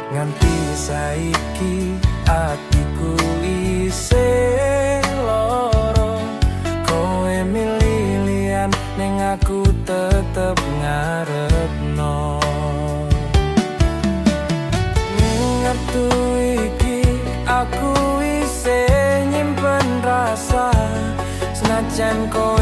Nganti saiki atiku isih loro. Kowe milih liyan, ning aku tetep ngarepno. Ning wektu iki aku isih nyimpen rasa, senajan kowe